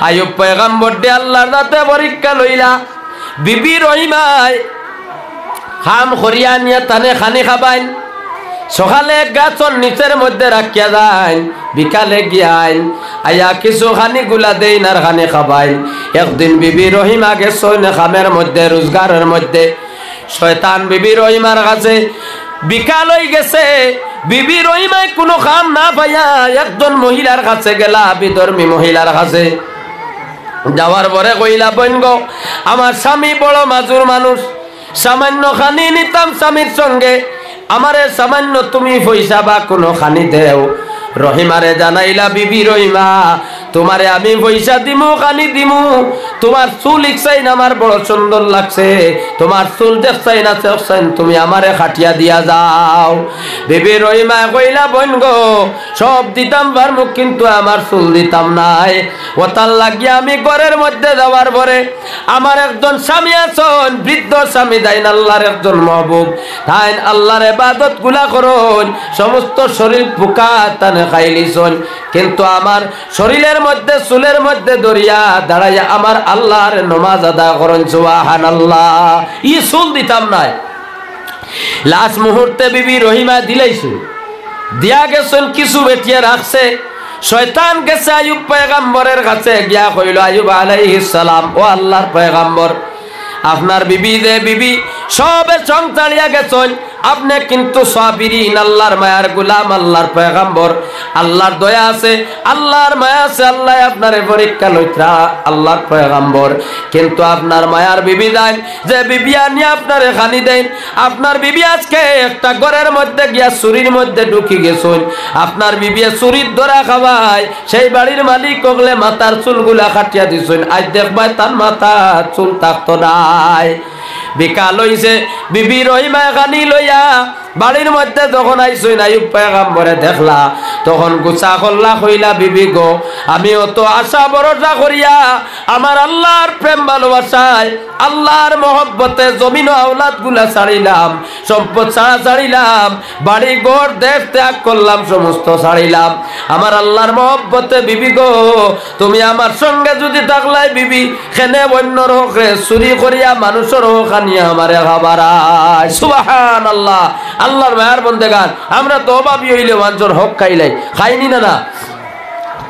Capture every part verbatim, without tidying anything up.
আইয়ুব পয়গাম্বররে আল্লার জাতে পরীক্ষা লইলা। বিবি রহিমায় কাম করিয়া আনিয়া তানে খানি খাবাইন। সকালে গাছর নিচের মধ্যে রাখিয়া যাইন, বিকালে গিয়া আইন, আইয়া কিছু খানিগুলা দেইন আর খানি খাবাইন। একদিন বিবি রহিমা গেছইন কামের মধ্যে, রোজগারের মধ্যে। শয়তান বিবি রহিমার কাছে, বিকাল অই গেছে, বিবি রহিমায় কুনু কাম না পাইয়া একজন মহিলার কাছে গেলা, বিধর্মী মহিলার কাছে। যাওয়ার পরে কইলা, "বইন গো, আমার স্বামী বড় মাজুর মানুষ, সামান্য খানি নিতাম স্বামীর সঙ্গে, আমারে সামান্য তুমি পয়সা বা কুনু খানি দেও।" রহিমারে জানাইলা, "বিবি রহিমা, তুমারে আমি পয়সা দিমু, খানি দিমু, তুমার চুল ইকসাইন আমার বড় সুন্দর লাগছে, তুমার চুল দেখছাইন আছে অকসাইন, তুমি আমারে কাটিয়া দিয়া যাও।" বিবি রহিমায় কইলা, "বইন গো, সব দিতাম পারমু, কিন্তু আমার চুল দিতাম নায়।" অতার লাগিয়া আমি ঘরের মধ্যে যাওয়ার পরে আমার একজন স্বামী আছইন, বৃদ্ধ স্বামী, তাইন আল্লার একজন মাহবুব, তাইন আল্লার ইবাদতগুলা করইন, সমস্ত শরীল পুকা তানে খাইলিছইন, কিন্তু আমার শরীলের মধ্যে, চুলের মধ্যে ধরিয়া দাঁড়াইয়া আমার আল্লার নমাজ আদায় করইন। সুবহানাল্লাহ। ই চুল দিতাম নায়। লাস্ট মুহূর্তে বিবি রহিমা দিলাইছইন, দিয়া গেছইন, কিছু বেটিয়ে রাখছে। শয়তান গেছে আইয়ুব পয়গাম্বরের কাছে গিয়া কইল, "আইয়ুব আলাইহিস সালাম, ও আল্লার পয়গাম্বর, আপনার বিবি যে বিবি সবে সং ছাড়িয়া গেছইন, আপনে কিন্তু সাবিরিন, আল্লার মায়ার গোলাম, আল্লার পয়গাম্বর, আল্লার দয়া আছে, আল্লার মায়া আছে, আল্লায় আপনারে পরীক্ষা লইতরা, আল্লার পয়গাম্বর, কিন্তু আপনার মায়ার বিবি যাইন, যে বিবি আনিয়া আপনারে খানি দেইন, আপনার বিবি আজকে একটা ঘরের মধ্যে গিয়া চুরির মধ্যে ঢুকি গেছইন, আপনার বিবিয়ে চুরির ধরা খাওয়ায়, সেই বাড়ির মালিক অকলে মাথার চুলগুলা কাটিয়া দিছইন, আইজ দেখবায় তান মাথার চুল থাকতো নায়।" বিকাল অইছে, বিবি রহিমায় খানি লইয়া বাড়ির মধ্যে যখন আইছইন, আইয়ুব পয়গাম্বরে দেখলা, তখন গুছা করলা, কইলা, "বিবি গো, আমি অত আশা ভরসা করিয়া আমার আল্লার প্রেম ভালোবাসায়, আল্লার মহব্বতে জমিন ও আওলাদগুলা ছাড়িলাম, সম্পদ ছাড়া ছাড়িলাম, বাড়ি ঘর দেশ ত্যাগ করলাম, সমস্ত ছাড়িলাম। আমার আল্লার মহব্বতে বিবি গো, তুমি আমার সঙ্গে যুদি থাকলায় বিবি, কেনে অইন্যর হকরে চুরি করিয়া মানুষর হক আনিয়া আমারে খাবারায়।" সুবহানাল্লাহ। আল্লার মায়ার বন্দেগান, আমরা তো অভাবী অইলে মানষর হক খাইলাই, খাইনি না, না?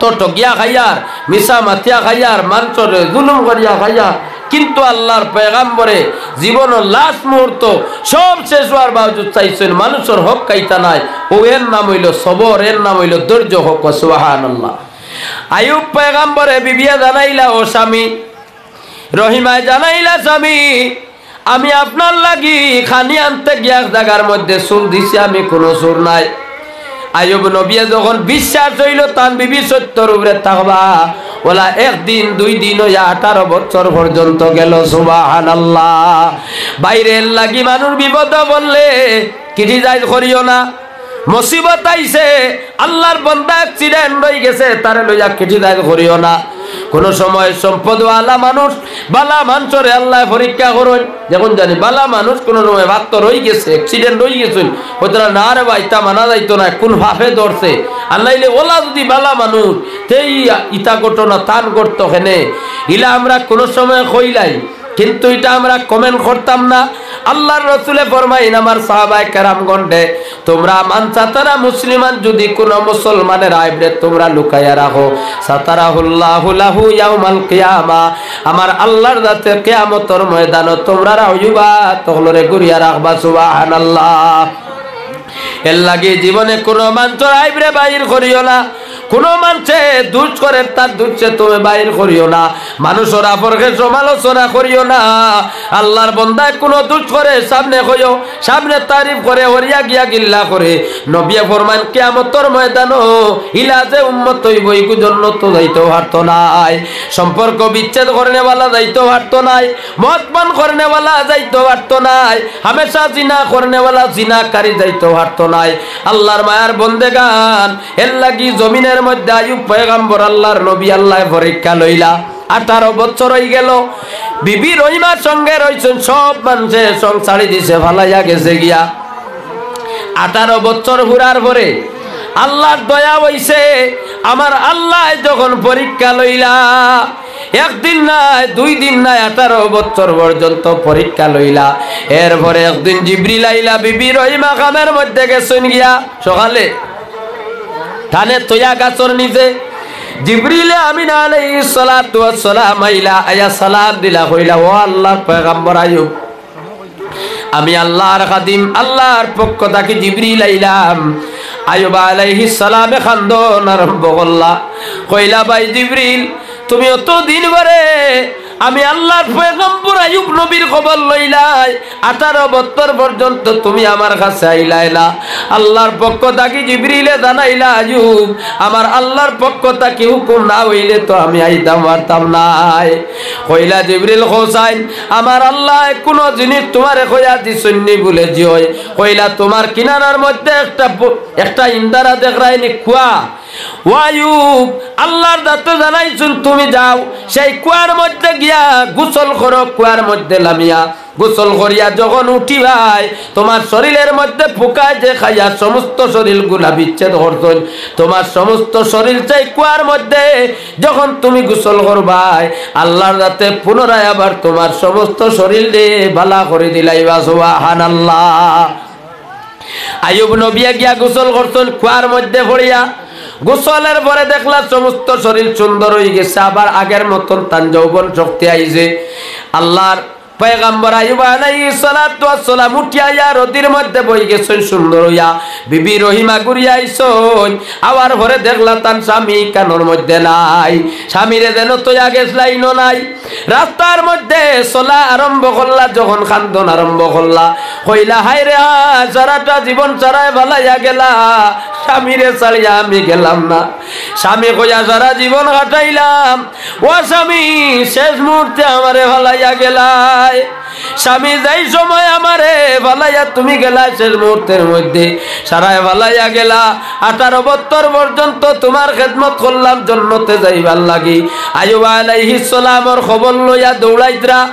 তো ঠগিয়া খাইয়ার, মিছা মাতিয়া খাইয়ার, মানষরে জুলুম করিয়া খাইয়ার, কিন্তু আল্লার পয়গাম্বরে জীবনর লাস্ট মুহূর্ত সব শেষ অওয়ার বাওজুদ চাইছইন, মানুষর হক খাইতা নায়। ও এর নাম অইলো সবর, এর নাম অইলো ধৈর্য। হক সুবহানাল্লাহ। আইয়ুব পয়গাম্বরে বিবিয়ে জানাইলা, ও স্বামী, রহিমায় জানাইলা, স্বামী, আমি আপনার লাগি খানি আনতে গিয়া এক জাগার মধ্যে চুল দিছি, আমি কুনু চুর নায়। আইয়ুব নবিয়ে যখন বিশ্বাস অইলো তান বিবি সত্যর উপরে থাকবা, অলা একদিন দুই দিন অইয়া আঠারো বছর পর্যন্ত গেল। সুবহানাল্লাহ। বাইরের লাগি মানুষ বিপদো পড়লে criticize করিও না। মুসিবত আইছে, আল্লার বন্দা accident অইগেছে, তারে লইয়া criticize করিও না। কুনু সময় সম্পদওয়ালা মানুষ, বালা মানষরে আল্লায় পরীক্ষা করইন। দেখইন জানি বালা মানুষ কুনু সময় বাত্তর অইগেছে, accident অইগেছে, কইতরা, "না রে বা, ইতা মানা যাইতো নায়, কুন পাপে ধরছে।" আর নাইলে অলা যুদি বালা মানুষ, তে ই-, ইতা ঘটনা তান ঘটতো কেনে? ইলা আমরা কুনু সময় কইলাই, কিন্তু ইটা আমরা comment করতাম না। আল্লার রসুলে ফরমাইন, আমার সাহাবায়ে কেরামগণরে, "তোমরা মান সাতারা মুসলিমান, যুদি কুনু মুসলমানের আইবরে তোমরা লুকাইয়া রাখো, সাতারাহুল্লাহু লাহু ইয়াউমাল কিয়ামা, আমার আল্লার জাতে কিয়ামতর ময়দানো তোমরার আইব অকলরে ঘুরিয়া রাখবা।" সুবহানাল্লাহ। এর লাগি জীবনে কুনু মানষর আইবরে বাইর করিও না। কুনু মানষে দুষ করে, তার দুষরে তুমি বাইর করিও না। মানষর আপরকে সমালোচনা করিও না। আল্লার বন্দায় কুনু দুষ করে, সামনে কইও, সামনে তারিফ করে, হরিয়া গিয়া গিল্লা করে। নবিয়ে ফরমাইন, কিয়ামতর ময়দানো ইলা যে উম্মত অইবো, ইগু জন্নতো যাইতেও পারতো নায়, সম্পর্ক বিচ্ছেদ করনেওয়ালা যাইতেও পারতো নায়, মদ পান করনেওয়ালা যাইতেও পারতো নায়, হামেশা জিনা করনেওয়ালা জিনাকারী যাইতেও পারতো নায়। আল্লার মায়ার বন্দেগান, এর লাগি জমিনের মধ্যে আইয়ুব পয়গাম্বর, আল্লার নবী, আল্লায় পরীক্ষা লইলা। আঠারো বছর অইগেলো, বিবি রহিমার সঙ্গে রইছইন, সব মানষে সং ছাড়ি দিছে, ফালাইয়া গেছে গিয়া। আঠারো বছর ফুরার পরে আল্লাহর দয়া অইছে, আমার আল্লায় যখন পরীক্ষা লইলা, একদিন নায়, দুই দিন নায়, আঠারো বছর পর্যন্ত পরীক্ষা লইলা। এরপরে একদিন জিবরিল আইলা, বিবি রহিমা কামের মধ্যে গেছইন গিয়া, সকালে তানে থইয়া গাছর নিচে জিবরিলে আমিন আলাইহিস সালাতু ওয়াস সালাম আইলা, আইয়া সালাম দিলা, কইলা, "ও আল্লাহর পয়গাম্বর আইয়ুব, আমি আল্লাহর খাদিম, আল্লাহর পক্ষ থাকি জিবরিল আইলাম।" আইয়ুব আলাইহিস সালামে কান্দন আরম্ভ করলা, কইলা, "ভাই জিবরিল, তুমি অত দিন পরে আমি আল্লাহর পয়গম্বর আইয়ুব নবীর খবর লইলায়, আঠারো বছর পর্যন্ত তুমি আমার কাছে আইলায় না। আল্লাহর পক্ষ থাকি জিবরিলে জানাইলা, আইয়ুব, আমার আল্লাহর পক্ষ থাকি হুকুম না অইলে তো আমি আইতাম পারতাম নায়।" কইলা, "জিবরিল, কও চাইন, আমার আল্লায় কুনু জিনিস তুমারে কইয়া দিছইন নি?" বুলে, "জি অয়।" কইলা, "তুমার কিনারার মধ্যে একটা ব-, একটা ইন্দারা দেখরায়নি কুয়া?" "ও আইয়ুব, আল্লাহর জাতে জানাইছইন, তুমি যাও, সেই কুয়ার মধ্যে গিয়া গোসল করো, কুয়ার মধ্যে লামিয়া গোসল করিয়া যখন উঠিবায়, তুমার শরীরের মধ্যে ফুকায় যে খাইয়া সমস্ত শরীরগুলা বিচ্ছেদ করছইন, তুমার সমস্ত শরীর সেই কুয়ার মধ্যে যখন তুমি গোসল করবায়, আল্লাহর জাতে পুনরায় আবার তুমার সমস্ত শরীররে ভালা করি দিলাইবা।" সুবহানাল্লাহ। আইয়ুব নবিয়ে গিয়া গোসল করছইন কুয়ার মধ্যে পড়িয়া। গোসলের পরে দেখলা সমস্ত শরীর সুন্দর অইগেছে, আবার আগের মতন তান যৌবন শক্তি আইছে। আল্লাহর পয়গাম্বর আইয়ুব আলাইহিস সালাতু ওয়াস সালাম উঠিয়া আইয়া রদির মধ্যে বইগেছইন সুন্দর অইয়া। বিবি রহিমা ঘুরিয়া আইছইন, আওয়ার পরে দেখলা তান স্বামী কানোর মধ্যে নাই। স্বামীরে যেন থইয়া গেছলা, ইনো নাই। রাস্তার মধ্যে চলা আরম্ভ করলা, যখন কান্দন আরম্ভ করলা, কইলা, "হায়রে হায়, সারাটা জীবন সারায় ফালাইয়া গেলা, স্বামীরে ছাড়িয়া আমি গেলাম না। স্বামী কইয়া সারা জীবন কাটাইলাম, ও স্বামী, শেষ মুহূর্তে আমারে ফালাইয়া গেলায়। স্বামী যেই সময় আমারে ফালাইয়া তুমি গেলায়, শেষ মুহূর্তের মধ্যে সারায় ফালাইয়া গেলা। আঠারো বছর পর্যন্ত তুমার খেদমত করলাম জন্নতে যাইবার লাগি।" আইয়ুব আলাইহিস সালামর খবর লইয়া দৌড়াইতরা।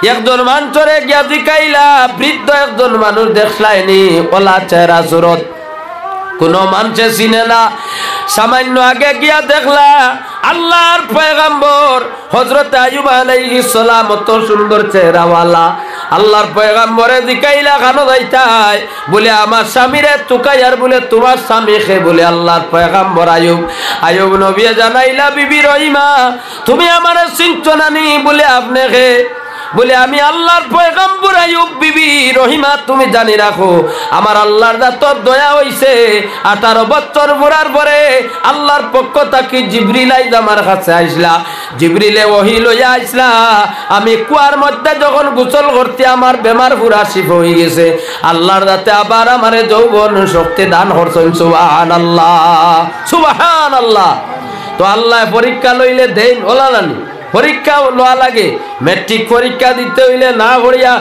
একজন মানষরে গিয়া জিকাইলা, বৃদ্ধ একজন মানুষ দেখলায়নি, অলা চেহারা সুরত, কুনু মানষে চিনে না। সামান্য আগে গিয়া দেখলা আল্লাহর পয়গাম্বর হযরত আইয়ুব আলাইহিস সালাম, অত সুন্দর চেহারাওয়ালা। আল্লাহর পয়গাম্বরে জিকাইলা, "কানো যাইতায়?" বুলে, "আমার স্বামীরে তুকাইয়ার।" বুলে, "তুমার স্বামী কে?" বুলে, "আল্লাহর পয়গাম্বর আইয়ুব।" আইয়ুব নবিয়ে জানাইলা, "বিবি রহিমা, তুমি আমারে চিনছো না নি?" বুলে, "আপনে কে?" বুলে, "আমি আল্লাহর পয়গাম্বর আইয়ুব।" "বিবি রহিমা, তুমি জানি রাখো, আমার আল্লাহর জাতর দয়া অইছে, আঠারো বছর পুরার পরে আল্লাহর পক্ষ থাকি জিবরিল আইজ আমার কাছে আইছলা, জিবরিলে ওহি লইয়া আইছলা। আমি কুয়ার মধ্যে যখন গোসল করতে আমার বেমার পুরা শিফা অইগেছে, আল্লাহর জাতে আবার আমারে যৌবন শক্তি দান করছইন।" সুবহানাল্লাহ, সুবহানাল্লাহ। তো আল্লায় পরীক্ষা লইলে দেইন, অলা নানি? পরীক্ষা লওয়া লাগে। মেট্রিক পরীক্ষা দিতে অইলে না পড়িয়া